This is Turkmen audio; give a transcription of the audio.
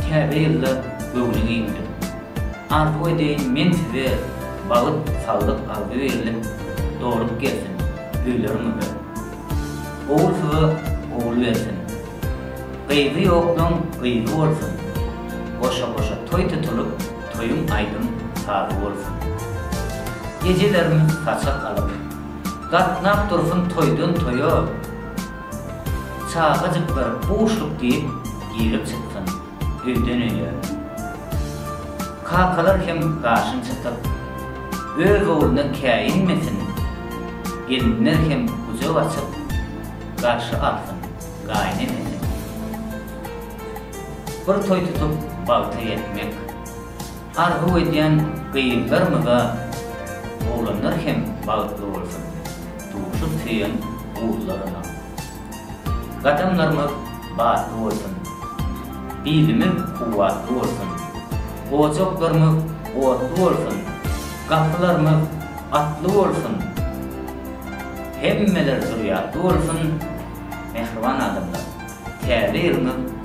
Täze ýylda göwni giňdir. Arzuw edeýin men size bagt, saglyk, agzybirlik dolup gelsin öýleriňize. Ogul size ogul bersin. Gyzy ýoklaň gyzy bolsun. Goşa-goşa toý tutulyp, toýuň aýdym sazy bolsun. Ejelerimiz saçak alyp, gatnap dursun toýdan toýa. Çagajyklar buşluk diýip girip çyksyn öýden öýe. Kakalar hem gaşyn çytyp, öz ogluna käýinmesin, gelinler hem gujak açyp garşy alsyn gaýynenesini. Bir toý tutup bagta ýetmek arzuw edýän gyzlarymyza oglanlar hem bagtly bolsun duşup söýen guzularyna. Gadamlarymyz batly bolsun, Bilimiz kuwwatly bolsun. Ojaklarymyz otly bolsun, Gapylarymyz atly bolsun. Hemmeler zürýatly bolsun, Mähriban adamlar, Täze ýylyňyz.